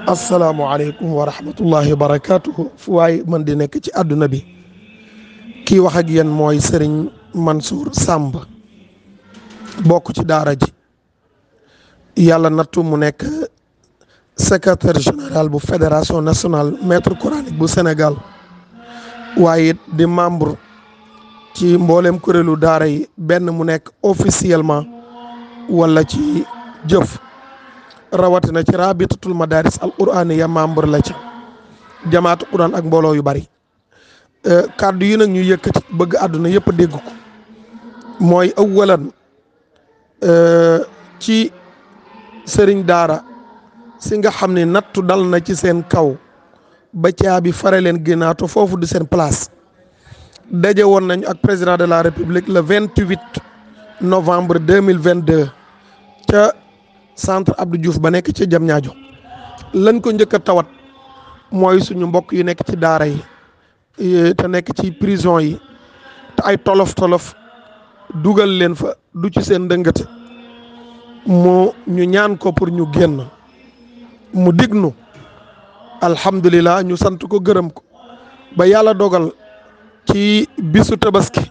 asalaamualeykum wa rahmatullahi wa barakaatuhu fu waay mën di nekk ci àdduna bi kii wax ak yéen mooy Serigne Mansour SAMBE bokk ci daara ji yàlla nattu mu nekk secrétaire général bu fédération nationale maître coranique bu Sénégal waaye it di membre ci mboolem kuréelu daara yi benn mu nekk officiellement wala ci jëf rawatina ci rabitatul madaris al quraniya membre la ci jamaatu quran ak mbooloo yu bari kàddu yi nag ñu yëkkati bëgg àdduna yëpp dégg ko mooy awalan ci sëriñ daara si nga xam ne nattu dal na ci seen kaw ba caabi fare leen génnaato foofu di seen place daje woon nañu ak président de la république le 28 novembre 2022 ca centre Abdou Diouf ba nekk ci Diamniadio lan ko njëkk a tawat mooy suñu mbokk yu nekk ci daara yi te nekk ci prison yi te ay tolof dugal leen fa du ci seen ndëngate mu ñu ñaan ko pour ñu génn mu dignu alhamdulillah ñu sant ko gërëm ko ba yàlla dogal ci bisu tabaski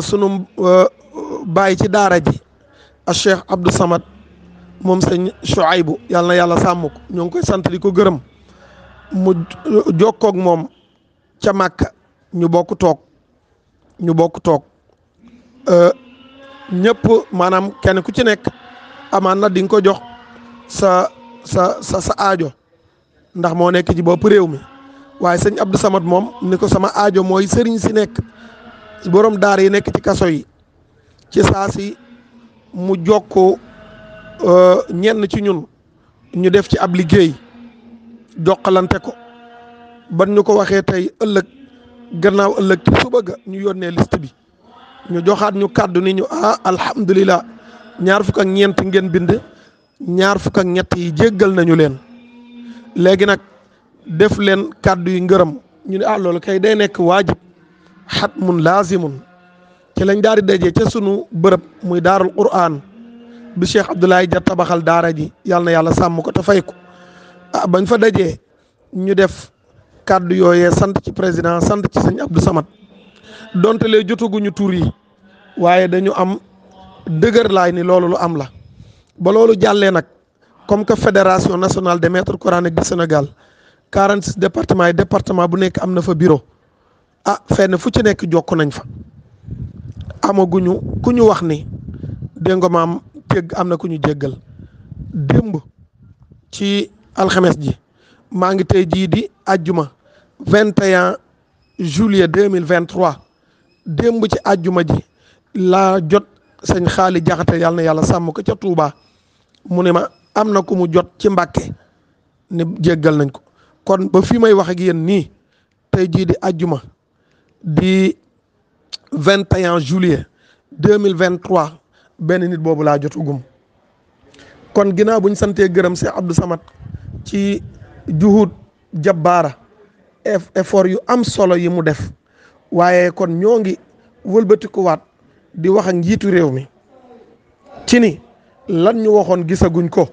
sunu baay ci daara ji a Cheikh Abdou Samad moom sëñ Chouaïbou yàlla na yàlla sàmm ko ñoo ngi koy sant di ko gërëm mu jokkoog moom ca Màkka ñu bokk toog ñëpp maanaam kenn ku ci nekk amaan na di nga ko jox sa aajo ndax moo nekk ci bopp réew mi waaye sëñ Abdou Samad moom ni ko sama aajo mooy sëriñ si nekk borom daara yi nekk ci kaso yi ci saa si mu jokkoo ñenn ci ñun ñu def ci ab liggéey jokkalante ko ban ñu ko waxee tey ëllëg gannaaw ëllëg ci suba ga ñu yónnee liste bi ñu joxaat ñu kàddu ni ñu alhamdulillah 24 ngeen bind 23 yi jéggal nañu leen léegi nag def leen kàddu yi ngërëm ñu ne loolu kay day nekk waajib xatmun laazimun ci lañ daal di dajee ca sunu bërëb muy daarul Qur'an bi Cheikh Abdoulaye Dia tabaxal daara ji yàlla na yàlla sàmm ko te fay ko bañ fa dajee ñu def kàddu yooyee sant ci président sant ci sëñ Abdou Samad donte lee jotaguñu tur yi waaye dañu am dëgër laay ni loolu lu am la ba loolu jàllee nag comme que fédération nationale des maîtres coraniques du Sénégal 46 départements yi département bu nekk am na fa bureau fenn fu ci nekk jokk nañ fa amaguñu ku ñu wax ni dégg nga maam am na ku ñu jéggal démb ci alxames ji maa ngi tey jii di ajjuma 21 juillet 2023 démb ci ajjuma ji laa jot sëñ Xaali Jaxate yàlla na yàlla sàmm ko ca Touba mu ne ma am na ku mu jot ci Mbàkke ne jéggal nañ ko kon ba fi may wax ak yéen nii tey jii di ajjuma di 21 juillet 2023 benn nit boobu laa jotugum kon ginnaaw bu ñu santee gërëm Cheikh Abdou Samad ci juhud jabbaara effort yu am solo yi mu def waaye kon ñoo ngi wëlbatikuwaat di wax ak njiitu réew mi ci ni lan ñu waxoon gisaguñ ko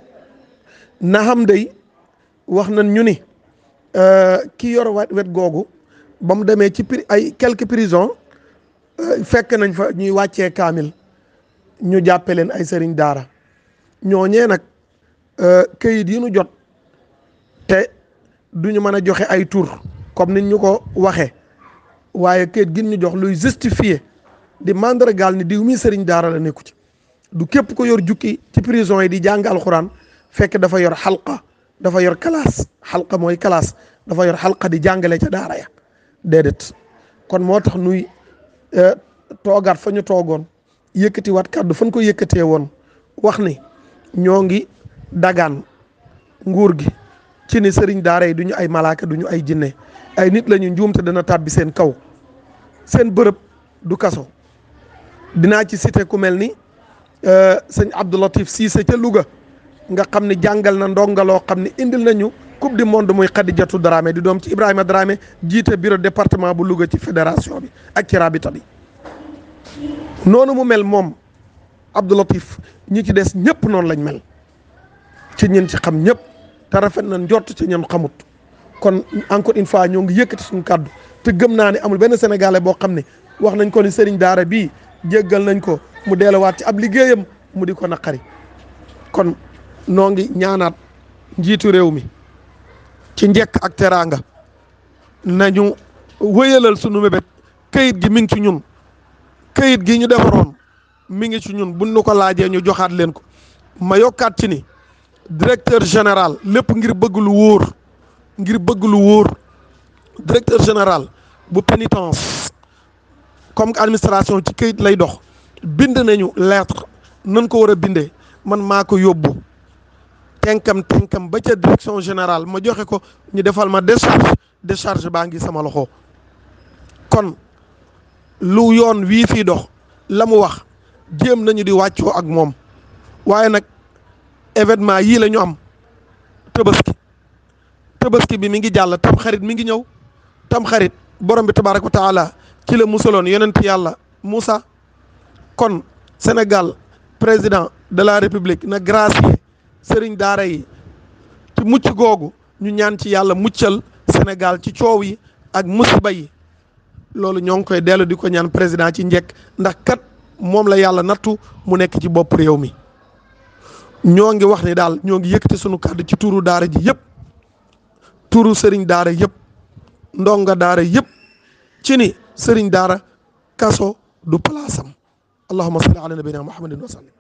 na xam day wax nañ ñu ni ki yor wet googu ba mu demee ci ay quelques prisons fekk nañ fa ñuy wàccee kaamil ñu jàppe leen ay sëriñ daara ñooñee nag këyit yi ñu jot te duñu mën a joxe ay tur comme niñ ñu ko waxee waaye këyit gi ñu jox luy justifier di mandargaal ni diw mi sëriñ daara la nekku ci du képp ko yor jukki ci prison yi di jàng alxuraan fekk dafa yor xalqa dafa yor classe xalqa mooy classe dafa yor xalqa di jàngale ca daara ya déedéet kon moo tax nuy toogaat fa ñu toogoon yëkkatiwaat kàddu fan ko yëkkatee woon wax ni ñoo ngi dagaan nguur gi ci ni sëriñ daara yi du ñu ay malaaka du ñu ay jinne ay nit la ñu njuumte dana tàbbi seen kaw seen bërëb du kaso dinaa ci cité ku mel ni sëñ Abdou Latif Cissé ca Louga nga xam ne jàngal na ndongaloo xam ne indil nañu coupe du monde muy Khadijatou Dramé di doom ci Ibrahima Dramé jiite bureau département bu Louga ci fédération bi ak ci rabita bi noonu mu mel moom Abdou Latif ñi ci des ñëpp noonu lañ mel ci ñin ci xam ñëpp te rafet na njort ci ñam xamut. kon encore une fois ñoo ngi yëkkati suñu kàddu te gëm naa ne amul benn sénégalais boo xam ne wax nañ ko ni sëriñ daara bii jéggal nañ ko mu delluwaat ci ab liggéeyam mu di ko naqari. kon noo ngi ñaanaat njiitu réew mi ci njekk ak teraanga nañu wëyalal sunu mébét kayit gi mi ngi ci ñun kayit gi ñu defaroon mi ngi ci ñun buñ nu ko laajee ñu joxaat leen ko. ma yokkaat ci ni directeur général lépp ngir bëgg lu wóor directeur général bu pénitence comme administration ci kayit lay dox bind nañu lettre nan ko war a bindee man maa ko yóbbu tenkam ba ca direction générale ma joxe ko ñu defal ma décharge baa ngi sama loxo. kon lu yoon wii fii dox la mu wax jéem nañu di wàccoo ak moom waaye nag événement yii la ñu am tabaski bi mi ngi jàll tam xarit mi ngi ñëw tam xarit borom bi tabaaraka wa taala ci la musaloon yonent yàlla Moussa. kon Sénégal président de la république na gracier sëriñ daara yi ci mucc googu ñu ñaan ci yàlla muccal Sénégal ci coow yi ak musiba yi loolu ñoo ngi koy dellu di ko ñaan président ci njëkk ndax kat moom la yàlla nattu mu nekk ci bopp réew mi. ñoo ngi wax ni daal ñoo ngi yëkkati sunu kàddu ci turu daara ji yëpp turu sëriñ daara yëpp ndonga daara yëpp ci ni sëriñ daara kaso du palaasam allahumma salli ala nabina muhammadin wa sallim.